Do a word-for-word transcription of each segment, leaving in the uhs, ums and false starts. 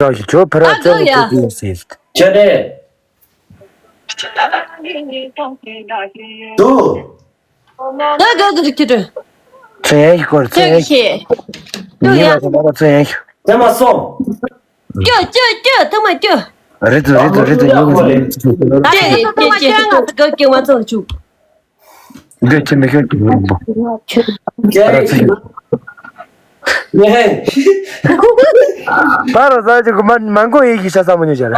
ཡག་ཞིག་ཁྱོད་ཕེ་ར་ཨ་ཙོ་ཡ། ཙོ་ཡིན་ཟེར། ཁྱོད་རེད། དུ། ད་ག་གི་རིགས་ཁྱེད་རེད། ཚེ་ཡན་ཞིག་སྐོར་ཚེ་ཡན་ཞིག་ཁྱེད་ཀྱི་ཡིན་ཡ། ལ་ཚེ་ཡན་ཞིག་དེ་མ་སོང་། སྐྱོ་སྐྱོ་སྐྱོ་ཐུག་མ་སྐྱོ། རེད་དུ་རེད་དུ་རེད་དུ་ཡོང་། ད་ཡེ་ཡེ་ཐུག་མ་སྐྱོ་ང་ཚོ་ག་གི་མ་ཚོ་བཅུག་དགོད་ཁྱི་མི་ཤོར་གྱི་ཡོད་པོ། ར་ཚི་ཡོད། ནེ། ད་ར་ཟ་ཅིག་གི་མ་མ་མགོ་ཡིན་གྱི་ཤ་ས་མ་ཉོ་བྱ་ར།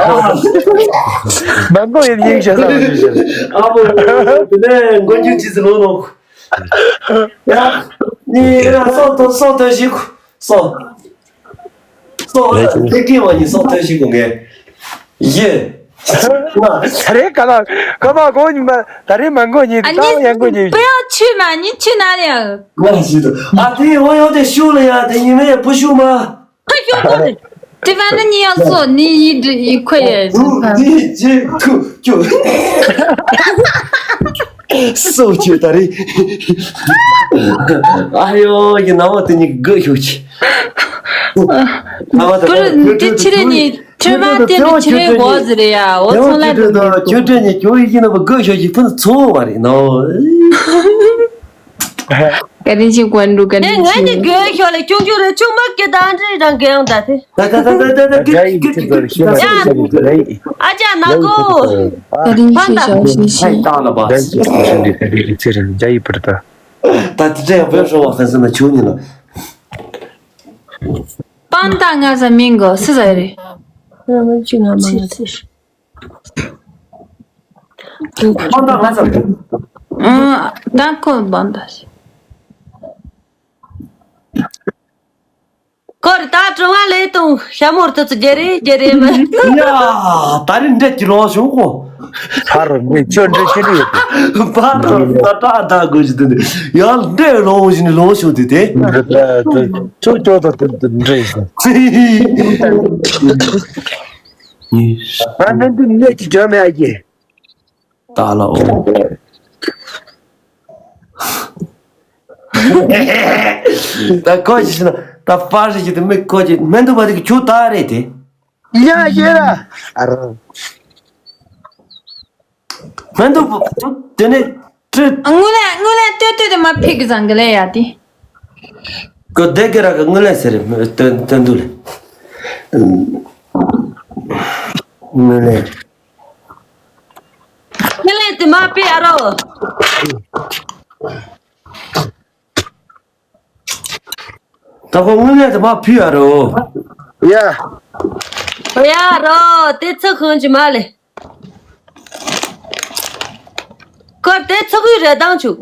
མ་མགོ་ཡིན་ཡིན་ཤ་ས་མ་ཉོ་བྱ་ར། ཨ་བོ། དེ་ནས་མགོ་འཇུ་ཅི་ཟེར་ལོ་ལོ། ཡ། ནི་ར་སོ་ཏོ་སོ་ཏོ་ཞིག་སོ། སོ། ལེགས། ཐིག་ཐིག་བ་ཉིད་སོ་ཐོན་ཞིག་དགོངས་ཀྱི། ཡེ། ང་། ད་རེས་ག་ལ་ཁ་མ་གོ་ཉིན་པ་ད་རེས་མ་གོ་ཉིན་ཨ་ད་ནི་ཡང་གོ་ཉིན། 不要去嘛，你去哪里啊？ང་ཞིག་ཏུ་ཨ་དེ་འོ་ཡོད་དེ་ཤུགས་ལ་ཡ་དེ་ཉིན་མའི་བུ་ཤུགས་མ། 哎呦，我的，对，反正你要做，你一直一块也是。 ནི་ཅི་ཁུ་ཅུ། སོ་ཅི་ད་རེས། ཨ་ཡོ་ཡི་ན་བ་དེ་ཉིད་གི་ཤོག་ཅི། ན་བ་དེ་不是，你这七六你吃饭店的七六我子的呀，我从来都没有。 ཁྱོད་དྲན་ནས་ཁྱོད་ཡིན་ན་བ་གི་ཤོག་ཅི་ཕུན་ཚོགས་པ་རེད་ནོ། 感谢关注，感谢。 དེ་ངས་ནི་དགོས་ཤོག་ལ་ཆུང་ཆུང་རེད་ཆུང་མ་སྐྱེ་དང་འདྲི་རང་གི་ཡང་ད་དེ། ད་ད་ད་ད་ད་ད་རྒྱ་ཡིག་ཅི་ཟེར་ཤེས་མ་ཤེས་རྒྱ་ཡིག་ཨ་ཅག་ནག་པོ། 感谢小星星。 ད་དེ་འདྲ་ཡང་བོད་ཧྲོ་བ་ཧན་སི་ན་ཆུ་ཉིན་ལ། 帮大ང་ས་མིང་གོ་སི་ཟ་རེ། 帮大ང་ས། ཨང་ད་ཁོ་帮大ཞིག་སྐོར་ད་གྲོང་བ་ལས་དང་ཤ་མོར་དུ་ཚུ་རྒྱ་རེ་རྒྱ་རེ་མ། ཡ་ད་རིང་འདྲེ་གྱི་ལོ་བྱུང་གོ། ཕ་རོ་མི་ཁྱོད་འདྲེ་ཁྱེད་ཡོད། ཕ་རོ་ད་ད་ད་དགོས་ཞིག་དུ་ནི་ཡང་འདྲེ་ལོ་བཞིན་ནི་ལོ་བྱུང་དུས་དེ། ཁྱོད་ཁྱོད་ད་དུ་འདྲེ་ཞིག་ཨ་ནི་འདི་ནས་ཀྱི་འཇོམས་ཡ་གི། ད་ལ་འོ། ད་ཁོ་ཞིག་ན་ད་ཕར་ཞིག་ཏུ་མི་ཁོ་ཅི་མི་འདུག་པ་དེ་གི་ཆུ་ད་རེད་དེ། ཡ་ཤེས་ར། ཨ་རོ། མི་འདུག་པ་དེ་ནས་ཁྲི། དངུལ་ལས་དངུལ་ལས་ལྟོས་ལྟོས་དེ་མ་ཕིག་གི་བཟང་གི་ལས་ཡ་དེ། ཁོ་བསྡད་ཀྱི་ར་གི་དངུལ་ལས་ཟེར་རེད་ལྟོས་ལྟོས་འདུག་ལས། དངུལ་ལས། དངུལ་ལས་དེ་མ་ཕིག་ཨ་རོ། ད་ཁོ་དངུལ་ལས་དེ་མ་ཕུལ་ཡ་རོ། ཡ། ཡ་རོ་དེ་ཚོ་ཁོང་གི་མ་ལེ། ཁོ་དེ་ཚོ་གི་རེ་དང་ཆུ།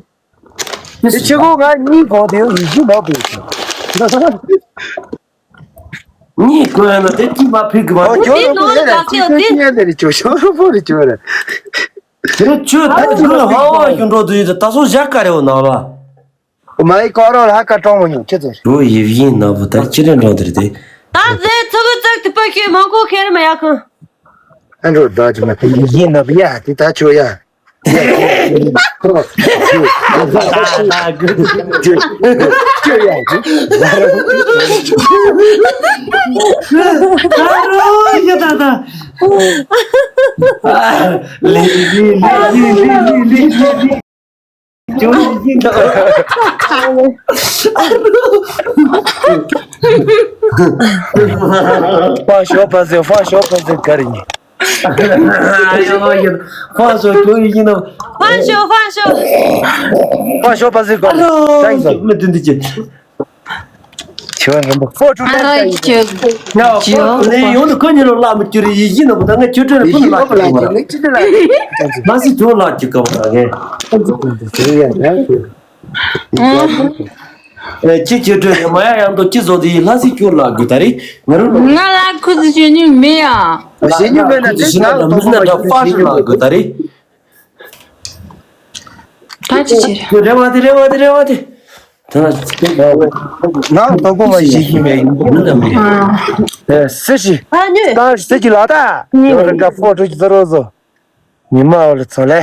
དེ་ཆེ་གོ་ང་གཉིས་གོ་དེ་ཡོད་ཡིན་གྱི་མ་བུད། གཉིས་གོ་ཡ་ན་དེ་གཅིག་མ་ཕུལ་གི་མ། ཨོ་ཇོ་རོ་པོ་ཡ་ལ་ཅི་ཅི་ཅི་ཡ་ལེ་རེ་ཅོ་ཞོ་རོ་པོ་རེ་ཅོ་རེ། དེ་ཆུ་ད་ཆུ་ཧ་བ་ཡོད་འགྲོ་དུ་ཡོད་ད་སོ་ཞག་ག་རེ་བ་ན་བ། མ་ཡི་ཀོ་རོ་ལ་ཧ་ཀ་གྲོང་མོ་ཉོ་ཁྱེད་ཚོ། རོ་ཡིབ་ཡིན་ན་བུ་ད་ཅི་རེ་འགྲོ་དེར་དེ། ད་ཟེ་ཚོ་གི་ཚག་ཏུ་པ་ཤེས་མང་པོ་ཁེར་མ་ཡ་ཁང་། ཨ་འགྲོ་ད་ཅི་མ་ཡིབ་ཡིན་ན་བུ་ཡ་དེ་ད་ཆོ་ཡ། ཕ་ཤོ་ཕ་ཟེ་ཕ་ཤོ་ཕ་ཟེ་ག་རེ་ཡིན། ཕ་ཤོ་ཁྱོད་ཡིན་ནམ། ཕ་ཤོ་ཕ་ཤོ། ཕ་ཤོ་ཕ་ཟེ་ག་རེ་ཡིན། མི་དེ་འདི་ཅི། ཁྱོད་རིན་པོ་ཧྥོ་ཁྲུ་ཨ་ར་ཁྱོད། ཡ་ཁྱོད་ཁོ་ནས་ཡོང་དུ་ཁོ་གཉིས་ལོ་ལ་མི་སྐྱུར་ཡིན་ཡིན་ནམ་ད་ང་ཁྱོད་ཁྲོད་ལ་ཁོ་ནི་ལ་ཁྱོད་ལ་ཁྱོད་ལ་ལ་སི་ཁྱོད་ལ་ཁྱོད་ཀ་བ་ངས། ཨེ་ཅི་ཁྱོད་ཁྲོད་ནས་མ་ཡ་ཡང་དུ་ཅི་བཟོ་དེ་ཡིན་ལ་སི་ཁྱོད་ལ་དགོས་ད་རེད་ང་རུ་ལ། ང་ལ་ཁུ་ཚུར་ཤེས་ཉུང་མེད་ཡ། ཤེས་ཉུང་མེད་ན་དེ་ང་ལ་མི་ན་འདྲ་ཧྥ་ཤི་ལ་དགོས་ད་རེད། ད་ཅི་བྱེད། རེ་བ་དེ་རེ་བ་དེ་རེ་བ་དེ། ད་ང་དོ་དགོང་བ་ཞིག་ཡིན་པས་ཡིན་གྱི་མིན་ནམ་མིན། ཨ་སི་ཞིག་ཨ་ནི། ད་སི་ཀྱི་ལ་ད། ཉི་མ་འདྲ་ཕོ་ཁྲོ་ཅི་ཚ་རོ་བཟོ། ཉི་མ་འོ་ལ་ཚོ་ལེ།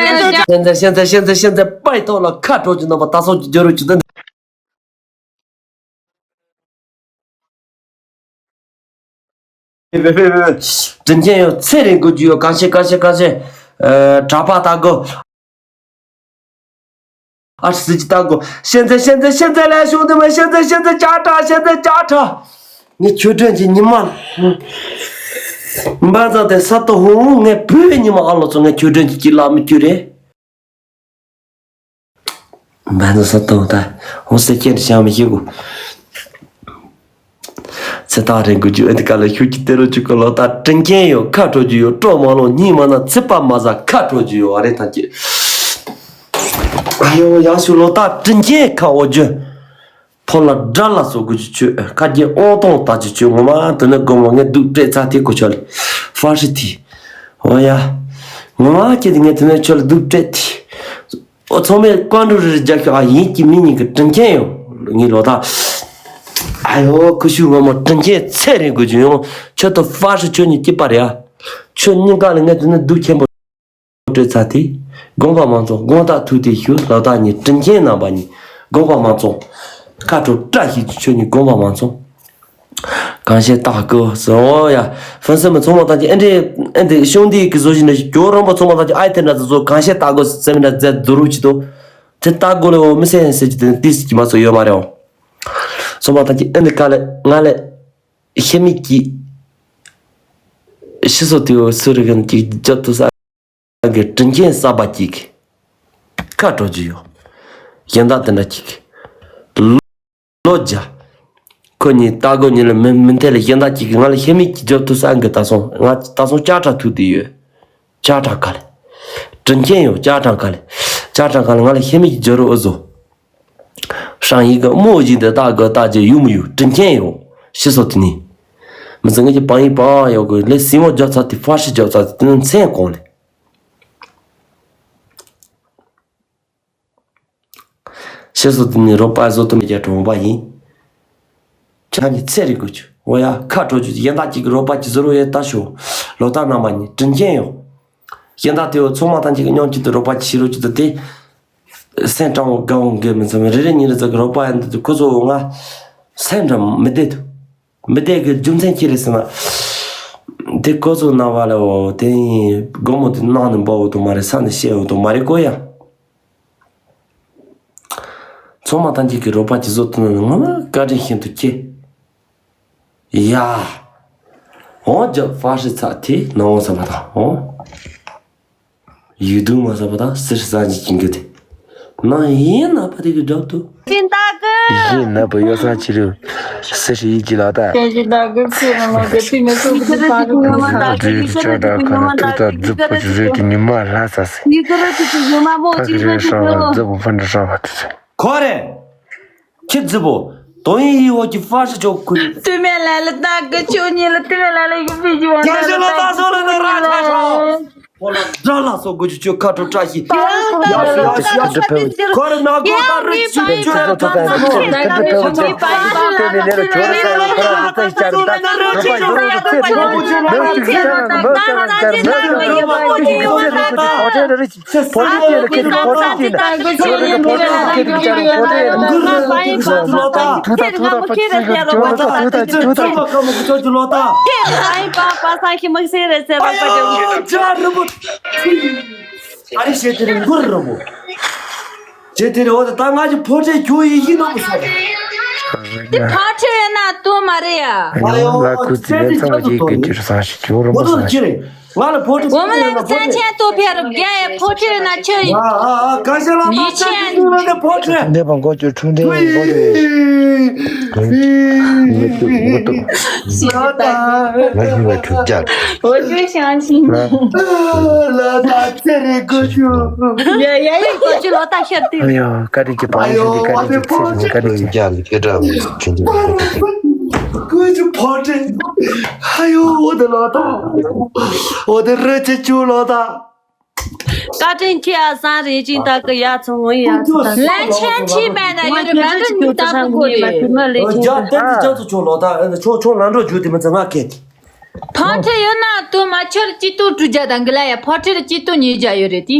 现在现在现在现在拜托了，看着就那么大手就丢出去的。别别别别，整天有菜人过去有感谢感谢感谢，呃，茶吧大哥。 ཨ་སི་ཅི་ཏ་གོ།现在现在现在来兄弟们，现在现在加炸，现在加炸。ངས་ཁྱོད་དྲན་གྱི་ཉི་མ། འབའ་ཙང་དེ་ས་ཏོ་ཧུང་ངས་བུའི་ཉི་མ་ཨ་ལོ་ཚོ་ངས་ཁྱོད་དྲན་གྱི་ཅི་ལ་མི་ཁྱོད་རེད། འབའ་ཙང་ས་ཏོ་ཧུང་ད་ཧུང་སེ་ཁྱེད་བྱ་མི་ཤེས་གོ། ཚེ་ཐག་རིང་དགོས་རྒྱུ་ཨེ་འདི་ག་ལ་ཤུགས་ཀྱི་དེ་རུ་བཅུག་གི་ལོ་ད་དྲིན་ཆེན་ཡོད་ཁ་དྲོ་རྒྱུ་ཡོད་སྤྲོ་མ་ལོ་གཉིད་མ་ན་ཚེ་པ་མ་ཟ་ཁ་དྲོ་རྒྱུ་ཡོད་ཨ་རེ་ཐང་ཀྱི། ཨ་ཡོ་ཡག་ཤུ་ལོ་ད་དྲིན་ཆེན་ཁ་འོ་རྒྱུ། ཕོ་ལ་དགྲ་ལ་སོགས་དགོས་རྒྱུ་ཆོད་ཁ་རྒྱལ་ཨོང་ཏོང་ད་རྒྱུ་ཆོད་ངོ་མ་དེ་ནས་དགོང་མོ་ངས་སྡུག་སྤྲད་ཚ་དེ་གོ་ཆོད་ལེ་ཧྥ་ཧྲི་ཐི། འོ་ཡ། ངོ་མ་ཁྱེད་དེ་ངས་དེ་ནས་ཆོད་ལེ་སྡུག་སྤྲད་དེ། ཨོ་ཚང་མས་བཀའ་འགྲོ་རེ་རེ་རྒྱག་ཤོག་ཨ་ཡིན་གྱི་མིན་ཉིན་གྱི་དྲིན་ཆེན་ཡོད་ངའི་ལོ་ད། ཨ་ཡོ་ཁུ་ཤུ་ངོ་མ་དྲིན་ཆེན་ཚེ་རིང་དགོས་རྒྱུ་ཡོང་ཁྱོད་ད་ཧྥ་ཧྲི་ཁྱོད་གཉིས་སྐྱིད་པ་རེད་ཨ། ཁྱོད་གཉིས་ཀ་ལ་ངས་དེ་ནས་སྡུག་ཆེན་པོ་སྤྲད་ཚར་དེ། དགོངས་པ་མ་ཚོམས་དགོངས་དག་ཐུགས་དེ་ཞུ་ལོ་ད་ཉིན་དྲིན་ཆེན་རྣམ་པ་གཉིས་དགོངས་པ་མ་ཚོམས། ཁ་དྲོ་བཀྲ་ཤིས་ཀྱི་ཆོས་ཉིད་དགོངས་པ་མ་ཚོམས། གང་བཤད་སྟག་ཀོ་ཟེར་འོ་ཡ། ཧྥན་སེ་མ་ཚང་མ་དང་གི་ཨེ་འདྲེ་ཨེ་འདྲེ་ཤོང་འདི་གི་བཟོ་བཞིན་ན་ཞིག་གྱོ་རོང་པ་ཚང་མ་དང་གི་ཨའི་ཐེ་འདྲ་ཚོ་ཚོ་གང་བཤད་སྟག་ཀོ་ཟེར་མི་འདྲ་མཛད་རྫུ་རུ་ཅི་ཏོ། དེ་སྟག་ཀོ་ལེ་འོ་མི་སེ་ཧན་སེ་ཅི་དེ་ཏིས་ཅི་མ་ཚོ་ཡོད་མ་རེད་འོ། ཚང་མ་དང་གི་ཨེ་འདྲེ་ཀ་ལེ་ང་ལེ་ཤེ་མི་གི་ཤི་སོ་དེ་འོ་སུ་རི་གན་གི་རྒྱབ་ཏུ་ས། གི་དྲིན་ཆེན་གསར་པ་གཅིག་གི་ཁ་དྲོ་རྒྱུ་ཡོད། གཞན་དག་དེ་འདྲ་གཅིག་གི་ལོ་བརྒྱ། ཁོ་གཉིས་ལྟ་སྒོ་གཉིས་ལ་མི་མི་མཐའ་ལ་གཞན་དག་གཅིག་གི་ང་ལ་ཤེས་མིག་གི་རྒྱབ་ཏུ་སང་གི་ད་སོང་ང་ད་སོང་ལྕགས་ཁྲ་ཐུག་དེ་ཡོད། ལྕགས་ཁྲ་ག་ལེ། དྲིན་ཆེན་ཡོད་ལྕགས་ཁྲ་ག་ལེ། ལྕགས་ཁྲ་ག་ལེ་ང་ལ་ཤེས་མིག་གི་རྒྱབ་རུ་ཨུ་ཟོ། ཧྲང་ཡིག་གི་རྨོ་བཞིན་དུ་ལྟ་དགོས་ལྟ་རྒྱུ་ཡུ་མི་ཡུ་དྲིན་ཆེན་ཡོད། ཤི་སོ་དེ་ནི། མི་ཚེ་ངེད་ཀྱི་བང་ཡིག་བང་ཡོད་དགོས་ལས་སྲིན་མོ་རྒྱབ་ཚར་དེ་ཧྥ་ཤི་རྒྱབ་ཚར་དེ་ནི་མཚན་གོང་ལེ། ཤེས་སོ་དེ་ནི་རོགས་པ་བཟོ་ཐུབ་མེད་ཀྱང་གྲོང་པ་ཡིན། ཁྱེད་ཉིད་ཚེ་རིང་དགོས་ཆུ་འོ་ཡ་ཁ་དྲོ་ཆུ་གཞན་དག་ཅིག་གི་རོགས་པ་ཅིག་བཟོ་རོགས་ཡས་ལྟ་ཤོག་ལོ་ལྟར་རྣམ་པ་ཉིད་དྲིན་ཆེན་ཡོད། གཞན་དག་དེ་འོ་ཚང་མ་དང་ཅིག་གི་མཉམ་གཅིག་ཏུ་རོགས་པ་ཅིག་བྱེད་རོགས་ཅིག་ཏུ་དེ། སེམས་སྤྲང་བོ་དགའ་བོ་འགས་མི་ཚང་མས་རེ་རེ་གཉིས་རེ་ཙག་གི་རོགས་པ་ཡན་དུ་ཁོ་ཚོ་འོ་ང་སེམས་འདྲ་མི་བདེ་དུ། མི་བདེ་གི་རྒྱུ་མཚན་ཅི་རེད་ཟེར་ན། དེ་ཁོ་ཚོ་ནང་བ་ལ་འོ་དེ་ཡིན་དགོང་མོ་དེ་ནང་ནས་འབབ་འོ་དོ་མ་རེད་ས་ནས་བཤད་འོ་དོ་མ་རེད་ཀོ་ཡ། ཚང་མ་ཐམས་ཅད་ཀྱི་རོགས་པ་ཅིག་བཟོ་ཐུབ་ན་ངོ་མ་བཀའ་དྲིན་ཤིན་ཏུ་ཆེ། ཡ། འོང་རྒྱབ་ཧྥ་ཧྲི་ཚ་དེ་ནང་འོང་ས་མ་ཐག་འོང་། ཡུལ་དུ་མ་ས་མ་ཐག་སིར་ས་ཇི་ཅིང་གི་དེ། ནང་ཡིན་ན་ཕ་དེ་གི་རྒྱབ་ཏུ། ཅིན་ཏ་ཀི། ཡིན་ན་བུ་ཡོ་ས་ཆི་རུ། སིར་ཡིད་ཀྱི་ལ་ད། ཅིན་ཏ་ཀི་ཚེ་རིང་ལོ་གི་ཏི་མེ་སོ་གི་ཏི་པ་གི་ཁུ་ས། ཏུ་ད་རྫུ་པོ་ཅི་ཟོས་ཏེ་ཉི་མ་ལྷ་ས་སི། ཡི་ག་ར་ཏི་ཏི་ཡོ་མ་བོ་ཅི་ཟོས་ཏི་ཏི་ཡོ། རྫུ་པོ་ཕ་འདྲ་ཧྲ་བ་ཏི་ཚེ། ཁོ་རེ། ཁྱི་རྫི་པོ། དོན་ཡིན་ཡིན་འོག་གི་ཧྥ་ཧྲི་ཅོག་ཁུ། ཏུ་མེ་ལ་ལ་ཏ་ཀི་ཆོ་ཉི་ལ་ཏུ་མེ་ལ་ལ་ཡུ་བི་ཇི་བ་ན་ལ་ཏ་ཀི་ཆོ་ཉི་ལ། ཁོ་ལ་དགྲ་ལ་སོགས་དགོས་ཀྱི་ཆོས་ཁ་དྲོ་བཀྲ་ཤིས། ཁོ་ར་ན་གོ་ད་རི་ཆུ་ཆུ་ར་ད་ད་ནོ། ཁ་དྲོ་བཀྲ་ཤིས་ཏེ་ནེ་ལ་ཆོ་ར་ས་ཡོ་ཁོ་ར་ད་ད་ཅི་ཆ་ར་ད་རོ་པ་ཡོ་རོ་ཚེ་ནོ་ནོ་ཅི་ཆ་ར་ནོ་ཆ་ར་ད་ནོ་ཆ་ར་ད་ནོ་ཆ་ར་ད་ནོ་ཆ་ར་ད། ཕོ་ཊེ་ཊི་ལ་ཁྱེད་ཀྱི་ཕོ་ཊེ་ཊི་ཅན། ཁྱོད་ཀྱི་ཕོ་ཊེ་ཊི་ཁྱེད་ཀྱི་ཅན། ཕོ་ཊེ་ཊི་ལ་ཐུག་ད་ཐུག་ད་ཕ་ཅིག་གི་ཅོ་ལོ་ད་ཐུག་ད་ཅི་ཐུག་ད་ཅི་ཐུག་ད། ཨ་ཡོ་ཇ་རི་པོ། ཨ་རི་ཤེས་དེ་རིང་གུ་རི་རི་པོ། ཇེ་དེ་རི་འོ་ད་ད་ང་ཅི་ཕོ་ཊེ་ཁྱོད་ཡིན་ཤི་ནོ་མི་ཤེས། དེ་ཕོ་ཊེ་ཡིན་ན་ཏུ་མ་རེད་ཡ། ཨ་ཡོ་ལ་ཁུ་ཙི་ལེ་ཚང་གི་གི་ཅི་རུ་ས་ཤི་ཅོ་རི་མོ་ས་ཤི། ང་ལ་ཕོ་ཁྲི་བོ་མོ་ལ་ཚན་ཆེན་ཏོ་ཕེ་རུ་རྒྱ་ཡི་ཕོ་ཁྲི་ན་ཆོས་ཡིན། ཨ་ཨ་ཨ་ཀ་ཤ་ལ་ཡི་ཆེན། ཕོ་ཁྲི། འདས་པ་འགོ་བཅུ་འཁྲུངས་འདས་པ་འགོ་བཅུ། ངུ་ཏུ་ངུ་ཏུ། ལ་ད། ང་ཞི་བ་ཁྲུ་བརྒྱ། འོ་ཅུ་ཤང་ཤིང་། ལ་ད་ཚེ་རིང་དགོས་རྒྱུ། ཡ་ཡ་ཡ་དགོས་རྒྱུ་ལོ་ད་ཤར་ཏི། ཨ་ཡོ་བཀའ་དྲིན་གྱི་བང་ཞིག་གི་བཀའ་དྲིན་གྱི་ཚེ་རིང་བཀའ་དྲིན་གྱི། རྒྱ་ལ་སྐད་གྲགས་མི་ཆུང་ཆུང་། དགོས་རྒྱུ་ཕོ་ཁྲི། ཨ་ཡོ་འོ་དེ་ལོ་ད། འོ་དེ་རི་ཆེ་ཆུ་ལོ་ད། བཀའ་དྲིན་ཆེ་ཨ་སང་རེ་ཅིག་ད་གི་ཡ་ཚོ་ངོ་ཡ་ཚོ་ད་ལན་ཆེན་ཆེ་མེད་ན་ཡོད་རེད། མ་འགྲོ་ཉུག་ད་གི་གོ་རེད། རྒྱ་བསྟན་དུ་རྒྱ་ཚོ་ཆོག་ལོ་ད་ཆོག་ཆོག་ལ་འགྲོ་རྒྱུ་དེ་མི་ཚང་ང་ཁེ། ཕོ་ཁྲེ་ཡོད་ན་དུ་མ་ཆོར་ཅི་ཏུ་གྲུ་རྒྱ་དང་གི་ལ་ཡ་ཕོ་ཁྲེ་ལ་ཅི་ཏུ་ཉེ་རྒྱ་ཡོད་རེད་དེ།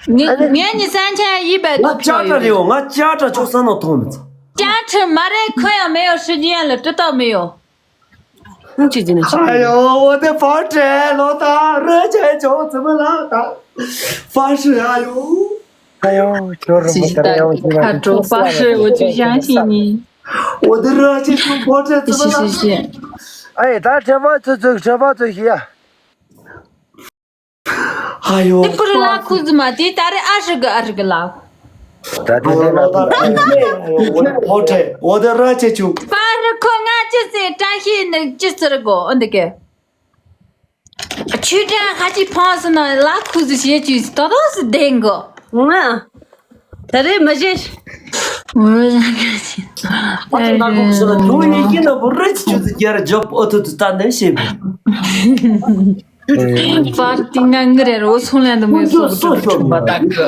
ངས་ངས་ནི་སན་ཆ་ཡི་བས་ང་དུ་ཅག་ཁྲ་རེད་འོ། ང་ཅག་ཁྲ་ཆོག་ས་ནོ་མཐོང་མི་ཚང་། ཅག་ཁྲ་མ་རེད། ཁོ་ཡང་མེ་ཡོ་ཧྲི་ཇི་ཡན་ལ་ཀྲི་ཏོ་མེ་ཡོ། ཨ་ཡོ་འོ་དེ་ཕོ་ཁྲེ་ལོ་ད་རེ་ཆེ་ཆོག་ཙི་མ་ལ་ད་ཕ་ཧྲི་ཨ་ཡོ། ཨ་ཡོ་ཁྱོད་རུ་མ་ཁ་གྲོ་ཕ་ཧྲི་འོ་ཅུ་ཞང་ཞི་ནི། འོ་དེ་རེ་ཆེ་ཆོག་ཕོ་ཁྲེ་ཙི་མ་ལ། ཨ་ཡེ་ད་ཁྲེ་པ་ཚོ་ཚོ་ཁྲེ་པ་ཚོ་ཞི་ཡ། ཨ་ཡོ། དེ་པུ་རི་ལ་ཁུ་ཟི་མ་དེ་ད་རེ་ཨ་ཧྲི་གི་ཨ་ཧྲི་གི་ལ། ད་དེ་ལ་ད་ཕོ་ཁྲེ་འོ་དེ་ར་ཆེ་ཆུ། པ་རི་ཁོ་ང་ཅི་ཟེར་བཀྲ་ཤིས་ནི་ཅི་ཟེར་གོ་འོ་འདི་གི། ཆུ་དྲ་ཁ་ཅིག་ཕོངས་སོང་ན་ལ་ཁུ་ཟི་བྱེད་ཅུ་ཏོ་ཏོ་སི་ལྡན་གོ། ང་། ད་རེ་མ་བྱེད། ཨ་ཅག་ད་ཁོ་སོ་ན་ཇོ་ཡི་ཡིན་ན་བུ་རེ་ཆུ་ཟི་རྒྱ་ར་ཇོབ་ཨོ་ཐུ་ཐུ་ད་ནེ་ཤེས་བུ། པར་ཏི་ང་ངི་རེ་རོ་སོང་ལན་དུ་མི་སོ་སོ་ཆོ་མ་ད་གི།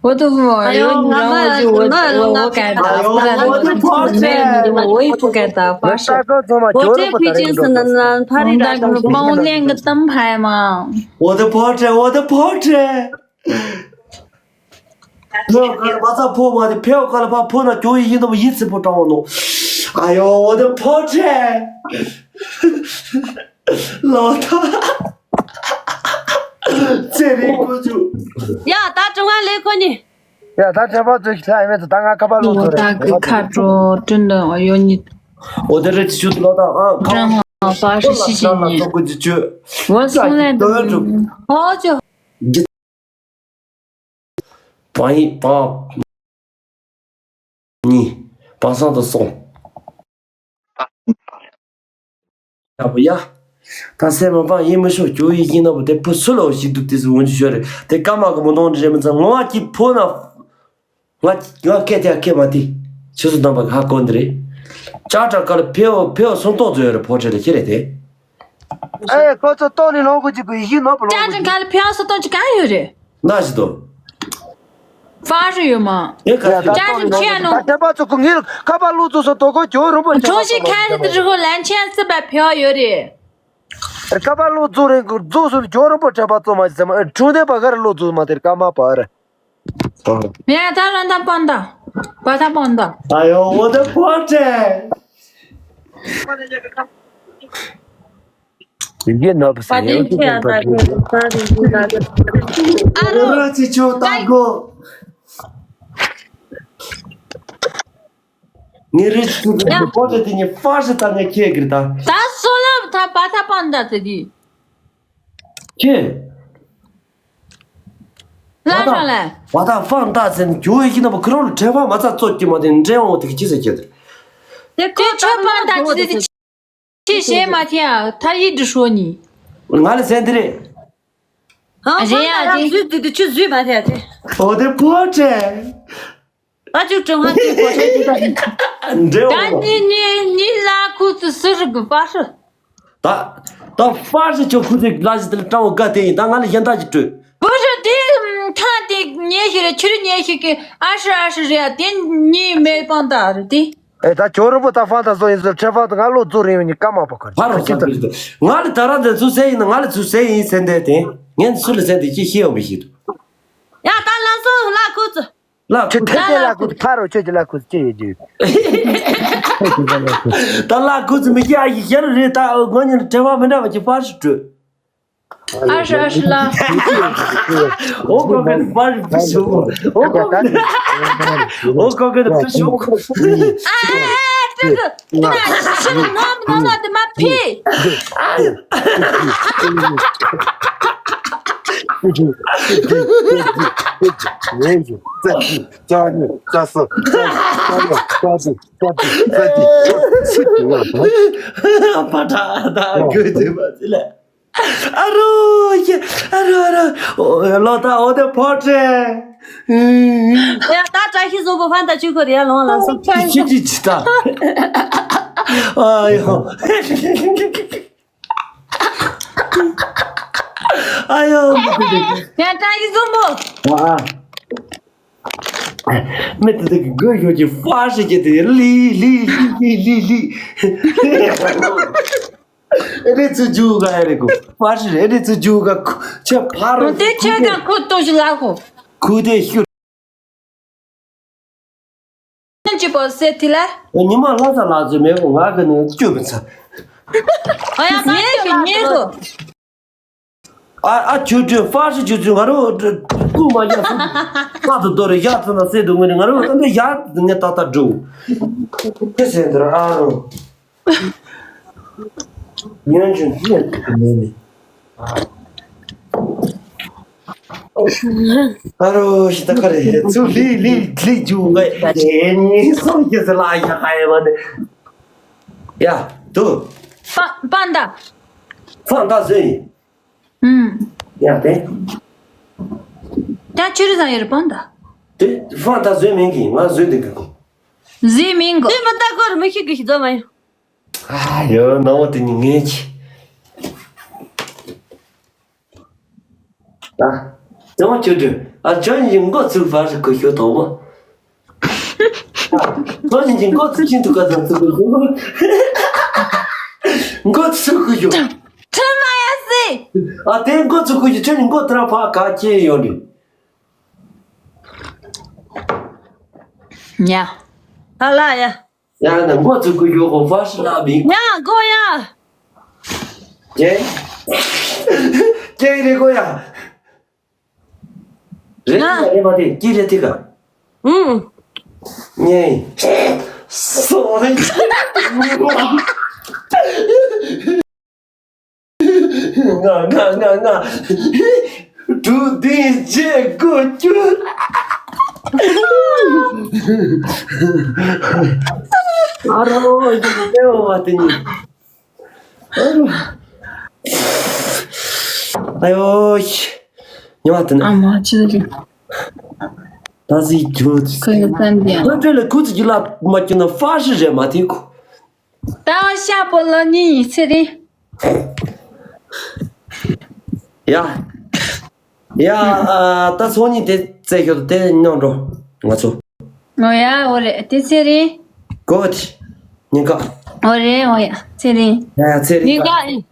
འོ་དུ་ཧུ་ཡོ་ཉི་རང་འོ་ཅི་འོ་འོ་ག་ད་པར་ཏི་ང་ངི་འོ་ཡི་པུ་ག་ད་པར་ཤ། འོ་དེ་ཕི་ཅིན་སི་ན་ན་ཕ་རི་ར་ད་མ་འོ་ལེན་གི་ཏམ་ཕ་ཡ་མ། འོ་དེ་ཕོ་ཁྲེ་འོ་དེ་ཕོ་ཁྲེ། ཕེའོ་ཀ་ལ་ཕ་ཚ་ཕོ་མ་དེ་ཕེའོ་ཀ་ལ་ཕ་ཕོ་ན་ཀྱོ་ཡི་ཡིན་དུ་ཡིད་ཚིམ་པོ་དྲང་བ་ནོ། ཨ་ཡོ་འོ་དེ་ཕོ་ཁྲེ། ལོ་ཐ། ཚེ་རིང་ཀུ་ཅུ། ཡ་ད་ཀྲུང་ཧྭ་ལས་ཁོ་ནི། ཡ་ད་ཁྲེ་པ་ཚོས་ཁྲེ་ཨ་མེད་ད་ང་ཁ་པ་ལོ་ཐོ་རེ། ད་གི་ཁ་ཀྲོ་ཀྲུང་ནི་ཡོ་ཉི། འོ་དེ་རེ་ཅི་ཆུ་ལོ་ད་ཨ་ཁ། ཀྲང་ཧྭ་པ་ཧྲི་ཤི་ཤི་ཉི། འོ་སོང་ལན་དུ། ཨོ་ཅོ། བང་ཡིག་བང་། གཉིས། བང་སང་དུ་སོང་། ཡག་པོ་ཡ། ད་སེམས་མ་བང་ཡིན་མི་ཤོག་ཀྱོ་ཡི་ཡིན་ན་བུ་དེ་བུ་སུ་ལོ་ཞིག་འདུག་དེ་སུ་འོན་ཅི་ཤོད་རེད་དེ་ཀ་མ་གི་མོ་དོང་རེ་མི་ཚང་ངོ་བ་གྱི་ཕོ་ན། ང་ང་སྐད་དེ་སྐད་མ་དེ། ཆུ་སུ་དམ་པ་གི་ཧ་གོ་འདི་རེད། ཅག་ཏྲ་ཀ་ལ་ཕེའོ་ཕེའོ་སོང་ཏོག་ཙོ་ཡོད་རེད་ཕོ་ཁྲེ་ལ་ཁྱེད་རེད་དེ། ཨེ་ཁོ་ཚོ་ཏོག་ནི་ལོང་གོ་ཅིག་གི་ཡིག་ནོ་པ་ལོང་ཅག་གོ་ཅིག་ཁ་ལ་ཕེའོ་སོ་ཏོག་ཅིག་གང་ཡོད་རེད། ན་ཞི་དོ། ཧྥ་རི་ཡོད་མ། ཨེ་ཁ་ཡ་ད་ཅག་ཏོག་ནི་ཅག་ལོང་ནོ། ད་ཁྱད་པར་ཚོ་ཁོ་ངེད་ཁ་པར་ལུག་ཚོ་སོ་ཏོག་གོ་ཇོ་རུ་པོ་ཁྲོ་ཞིག་ཁ་རི་དི་རི་ཧོ་ལན་ཆེན་སི་བ་ཕེའོ་ཡོད་རེད། ཁ་པར་ལུག་ཚོ་རེ་ཚོ་སོ་ཇོ་རུ་པོ་ཁྱད་པར་ཚོ་མ་ཞི་ཟེར་མ་ཁྲུང་དེ་པ་ག་རི་ལུག་ཚོ་མ་དེར་ཀ་མ་པ་རེད། ཡ་ད་ར་ད་པན་ད། པ་ད་པན་ད། ཨ་ཡོ་འོ་དེ་ཕོ་ཁྲེ། ཡིན་གྱི་ནོར་བུ་ཟེར་ཡོད་ཀྱི་ཀྱང་པ་ཀྱི་ས་རིན་གྱི་ལ་གི་ཨ་རོ། ར་ཅི་ཆོ་ད་གོ། ངའི་རིགས་ཚུལ་གྱི་ཕོ་ཁྲེ་དེ་ཉིད་ཧྥ་ཞི་ད་ངས་ཁྱེད་ཀྱི་ད། ད་སོ་ལབ་ད་པ་ད་པན་ད་ཟེར་གྱི། ཁྱེད། ལ་ཧྲ་ལ། བ་ད་ཧྥང་ཏ་ཟེར་ནས་ཇོ་ཡི་ཁྱི་ན་པོ་ཁི་རོ་ལ་ཁྲེ་ཧྥ་མ་ཚ་ཙོ་ཀྱི་མ་དེ་འདྲེ་འོང་དེ་གི་ཅི་ཟེར་ཁྱེད་དེ། དེ་ཁོ་ཆོ་ཧྥང་ཏ་ཅི་ཟེར་ཁྱི་ཞེས་མ་ཐེ་ཨ་ཐ་ཡི་འདྲི་ཧྲོ་ནི། ང་ལ་ཟེར་འདི་རེད། ཧང་རེད་ཧྥང་ཏ་ཡ་རང་ཟུས་དེ་དེ་ཆི་ཟུས་མ་ཐེ་ཨ་དེ། འོ་དེ་ཕོ་ཁྲེ། ཨ་ཅུ་ཀྲུང་ཧྭ་ཅུ་གོ་ཧྲེ་ཅུ་ད། འདྲེ་ད་འོང་། ནི་ནི་ནི་ལ་ཁུ་ཚུ་སུ་རུ་གི་པ་ཧྲུ། ད། ད་ཧྥ་ཞི་ཆོ་ཁུ་ཚུ་ལ་ཞི་དེ་ལ་སྤྲང་བོ་དགའ་དེ་ཡིན་ད་ང་ལ་གཞན་དག་ཅིག་སྤྲོད། བུ་ཧྲུ་དེ་ཐང་དེ་ཉེ་ཤི་རེ་ཆུ་རུ་ཉེ་ཤི་གི་ཨ་ཧྲི་ཨ་ཧྲི་རེ་ཨ་དེ་ཉི་མེ་པང་ད་རེ་དེ། ཨེ་ད་ཇོ་རུ་པོ་ད་ཧྥང་ཏ་བཟོ་ཡིན་ཟེར་ཁྲེ་ཧྥང་ད་ང་ལོ་ཛུ་རིང་ཡོད་ནི་ཀ་མ་པ་ཁར་ཕ་རོ་ཁ་ཁྱི་ཁ་ཁྱི་ང་ལ་ད་ར་འདི་ཚུ་ཟེར་ཡིན་ན་ང་ལ་ཚུ་ཟེར་ཡིན་ཟེར་འདས་དེ་ངས་འདི་ཚུ་ལ་ཟེར་འདི་ཅི་ཤེས་ཡོང་མི་ཤེས་འདུག་ཡ་ད་ལ་སོ་ལ་ཁུ་ཚུ། ལ་ཁུ་ཁྱོད་ཐེ་ལ་ཁུ་ཕ་རོ་ཁྱོད་ཀྱི་ལ་ཁུ་ཅི་ཡོད་རྒྱུ། ད་ལ་ཁུ་ཚུ་མི་སྐྱ་ཡི་ཤར་རེད་ད་ང་ཉིད་དྲི་བ་མི་འདྲ་བ་ཅིག་ཕར་ཞིག་སྤྲོད། ཨ་ཧྲ་ཨ་ཧྲ་ལ། ཨོ་ཀོ་ཀེ་ཕར་ཞིག་སྤྲོད་ཤོག་ཨོ་ཀོ་ཀེ་ཨོ་ཀོ་ཀེ་ཕར་ཞོག་ཨ་ཨ་ཨ་ཀྲུ་ཀྲུ། ང་ཤི་ཤི་ནོམ་ནོམ་ལ་དེ་མ་ཕི། པ་ཏྲ་ད་གོས་དེ་མ་ཚི་ལ། ཨ་རོ་ཡེ་ཨ་རོ་ཨ་རོ། ལོ་ད་འོ་དེ་ཕོ་ཁྲེ། ཡ་ད་བཀྲ་ཤིས་བཟང་པོ་ཧྥང་ཏ་ཆུ་ཁོ་རེ་ཡ་ལོང་ལ་སོ། ཅི་ཅི་ཅི་ད། ཨ་ཡོ། ཨ་ཡོ། ཡ་ཏྲ་ཡི་ཟུམ་པོ། ཨ་ཨ། མི་དེ་དག་གི་སྒོ་ཤོར་གྱི་ཧྥ་ཧྲི་གྱི་དེ་ལི་ལི་ལི་ལི་ལི། ཨེ་རེ་ཚུ་ཇུ་ག་ཨེ་རེ་གོ་ཧྥ་ཧྲི་རེ་ཨེ་རེ་ཚུ་ཇུ་ག་ཁུ་ཆ་ཕ་རོ། དེ་ཁྱོད་ཀྱང་ཁུ་ཏོ་ཞིག་ལ་གོ། ཁུ་དེ་ཤུ། ཅི་པོ་སེ་ཐི་ལ། ཉི་མ་ལྷ་ས་ལ་ཚོད་མེད་གོ་ང་གི་ནི་བཅོས་པ་ཚ། ཨ་ཡ་ཉེ་ཤི་ཉེ་གོ། ཨ་ཨ་ཆུ་ཆུ་ཧྥ་ཤི་ཆུ་ཆུ་ང་རོ་ཀུ་མ་ཡ་སུ། ས་དུ་དོ་རེ་ཡ་ཚུ་ན་སེ་དུ་ངོ་ནི་ང་རོ་ཨ་འདྲ་ཡ་ངེ་ཏག་ཏག་འགྲོ། ཁེ་སེ་འདི་ར་ཨ་རོ། ཉོན་ཆུན་ཡ་ཏུ་མེ་མེ། ཨ་རོ་ཤི་ད་ཁ་རེ་ཚུ་ལི་ལི་ལི་ཇུ་ངེ་ཡེ་ནི་སོང་ཁེ་སེ་ལ་ཡ་ཧ་ཡ་མ་ནི། ཡ་དུ། པ་པ་འདའ། ཧྥང་ཏ་ཟོས་ཡིན། ཨུམ། ཡ་དེ། ད་ཆུ་རི་ཟ་ཡོད་རེད་པ་འདའ། དེ་ཧྥང་ཏ་ཟོས་མིན་གི་ང་ཟོས་དེ་གི་གོ། ཟོས་མིན་གོ། དེ་མི་ལྟ་གོ་ར་མི་ཤེས་གི་ཤི་ཛོ་མ་ཡོང་། ཨ་ཡོ་ནང་བ་དེ་ནི་ངས་ཆི། ཨ། ཙང་ཁྱོད་དུ་ཨ་ཅོ་ཡིན་མགོ་ཚུགས་ཕར་ཁུ་ཤོ་དོ་བོ། ཙང་ཡིན་མགོ་ཚུགས་ཤིན་ཏུ་ཀ་ཙང་ཚུགས་ཁུ་ཤོ། མགོ་ཚུགས་ཁུ་ཤོ། ཁྲི་མ་ཡ་སི། ཨ་དེ་མགོ་ཚུགས་ཁུ་ཤོ་ཁྱོད་ནི་མགོ་དེ་ར་ཕ་ག་ཁྱེད་ཡོང་དུས། ཉ། ཨ་ལ་ཡ། ཡང་ན་མགོ་ཚུགས་ཀྱི་ཡོད་གོ་ཧྥ་ཤི་ལ་མིང་། ཡ་གོ་ཡ། ཀྱེ། ཀྱེ་རེ་གོ་ཡ། རེ་ཐི་ག་རེ་མ་དེ་ཀྱེ་རེ་ཐི་ག། ཨུམ། ཉེ། སོ་རེ། ང་ང་ང་ང་། དྲུག་བདུན་བརྒྱད་དགུ་བཅུ། ཨ་རོ་ཡིན་ནའོ་བ་དེ་ནི། ཨ་ཡོ། ཉི་མ་དེ་ནི། ཨ་མ་ཅི་ཟེར། ད་སི་ཁྱོད། ཁོས་ནི་བསམ་དེ་ཡང་། ཁོས་ཁྲོད་ལ་ཁུ་ཚུར་གྱི་ལ་མ་གྱོན་ན་ཧྥ་ཤི་རེད་མ་དེ་ཁུ། ད་ཤ་པོ་ལ་ནི་ཡིན་ཚེ་རིང་། ཡ། ཡ་ཨ་ད་སང་ཉིན་དེ་རྩེ་ཤོད་དེ་མཉམ་འགྲོ་ང་ཚོ། ཨོ་ཡ་ཨོ་རེད་དེ་ཚེ་རིང་། གོ་ཆི། ཉིན་ཀ། ཨོ་རེད་ཨོ་ཡ་ཚེ་རིང་། ཡ་ཡ་ཚེ་རིང་ཉིན་ཀ།